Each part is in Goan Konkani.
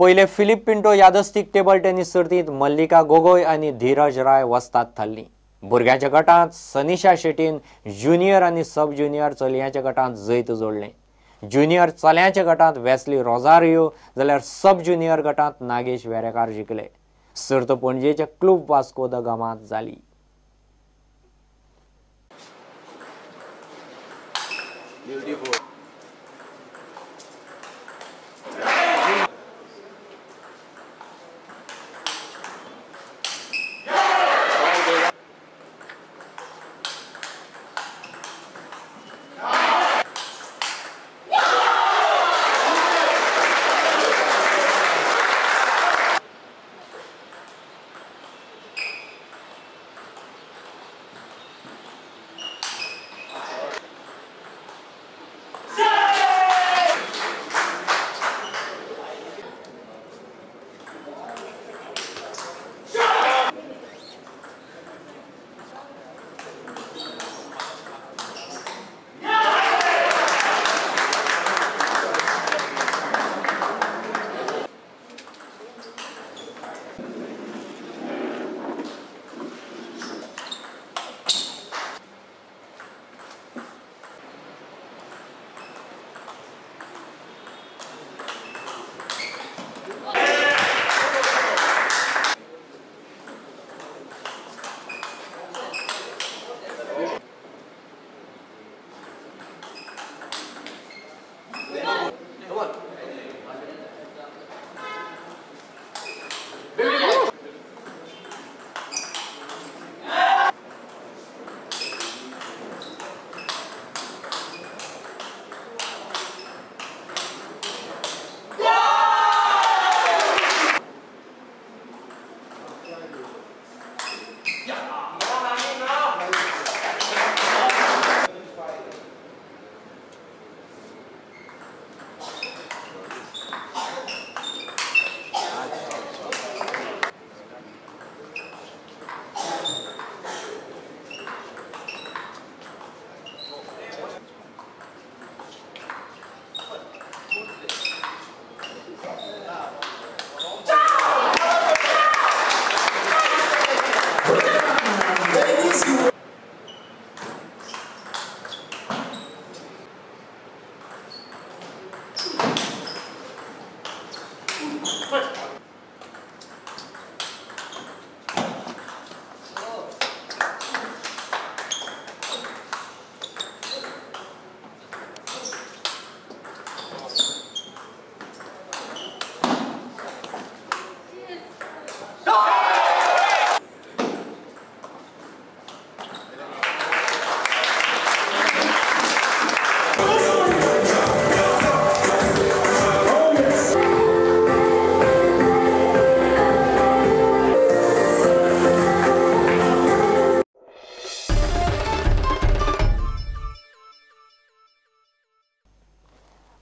पयले फिलीप पिंटो यादस्तीक टेबल टेनीस सर्तींत मल्लिका गोगोय आनी धीरज राय वस्ताद थारली. भुरग्यांच्या गटांत सनिशा शेटीन ज्युनियर आनी सब ज्युनियर चलयांच्या गटांत जैत जोडलें. ज्युनियर चल्यांच्या गटांत वेस्ली रोजारियो जाल्यार सब ज्युनियर गटांत नागेश वेरेकार जिखले. सर्त पणजेच्या क्लब वास्को the गामांत जाली.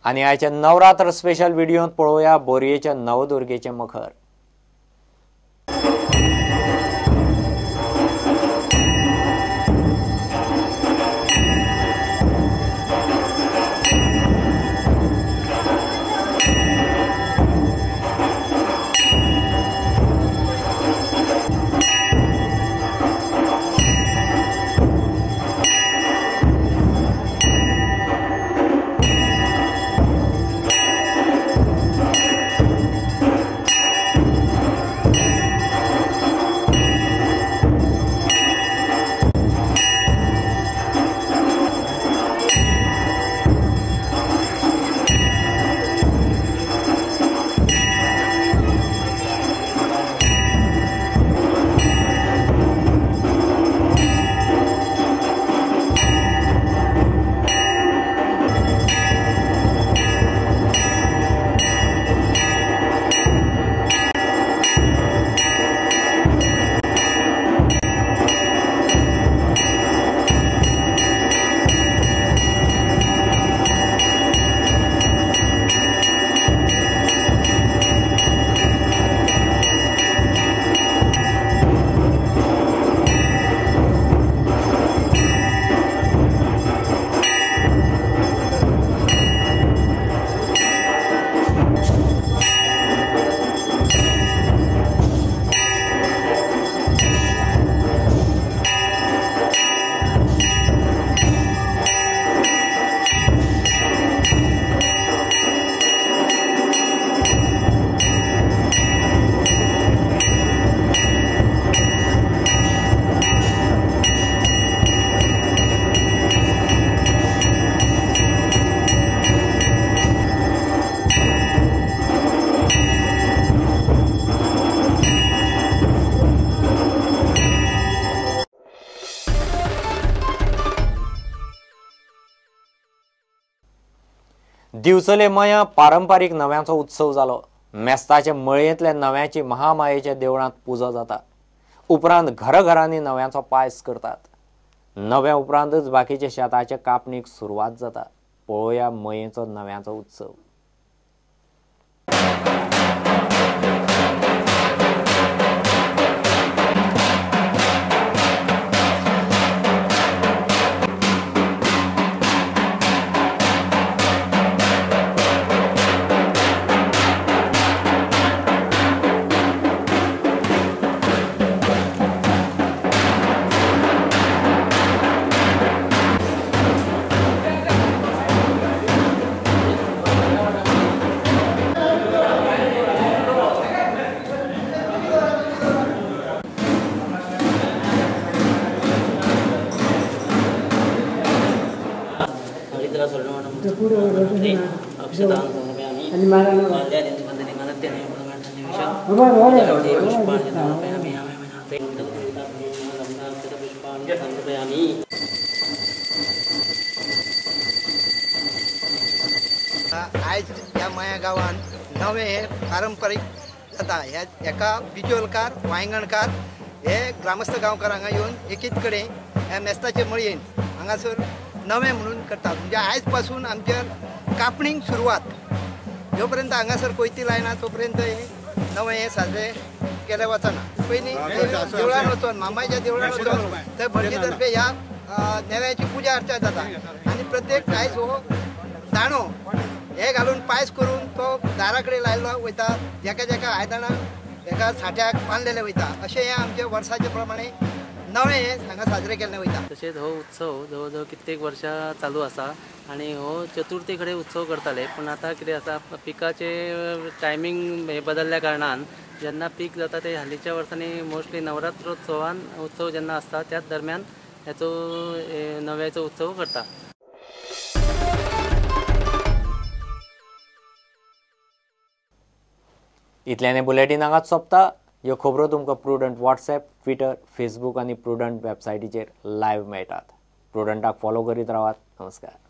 आनी आयच्या नवरात्र स्पेशल व्हिडियोंत पळोवया बोरयेच्या नवदुर्गेचें मखर. दिवचले मया पारंपारीक नव्यांचो उत्सव जालो. मेस्ताचे मळयेंतल्या नव्याची महामायेच्या देवळांत पुजा जाता. उपरांत घरघरांनी नव्यांचो पायस करतात. नव्या उपरांतच बाकीच्या शेताच्या कापणीक सुरवात जाता. पळोवया मयेचो नव्यांचो उत्सव. आयज ह्या माया गांवांत नवें हे पारंपारीक जाता. ह्या एका बिजोलकार वायंगणकार हे ग्रामस्थ गांवकार हांगा येवन एकीच कडेन ह्या मेस्ताचे मळयेन हांगासर नवें म्हणून करतात. म्हणजे आयज पासून आमच्या कापणीक सुरवात. जो पर्यंत हांगासर कोयती लायना तो पर्यंत हे नवें हे साजरे केले वचना. पयलीं देवळान वचोन मामाच्या देवळान वचोन थंय भटजी तर्फे ह्या नेव्याची पुजा अर्चा जाता आनी प्रत्येक आयज हो दाणो हे घालून पायस करून तो दारा कडेन लायलो वयता. जेका जेका आयदनां एका साठ्याक बांदलेले वयता. अशें हें आमच्या वर्साचे प्रमाणे नवें हें हांगा साजरे केल्लें वयता. तशेंच हो उत्सव जवळ जवळ कित्येक वर्सां चालू आसा आनी हो चतुर्थी कडेन उत्सव करताले. पूण आतां कितें आसा, पिकाचे टायमींग हे बदलल्या कारणान जेन्ना पीक जाता ते हालींच्या वर्सांनी मोस्टली नवरात्रोत्सवान उत्सव जेन्ना आसता त्याच दरम्यान हेचो नव्याचो उत्सव करता. इतल्याने बुलेटीन हांगाच सोंपता. ह्यो खबरो तुमकां प्रुडंट व्हॉट्सएप, ट्विटर, फेसबूक आनी प्रुडंट वेबसायटीचेर लायव्ह मेळटात. प्रुडंटाक फॉलो करीत रावात. नमस्कार.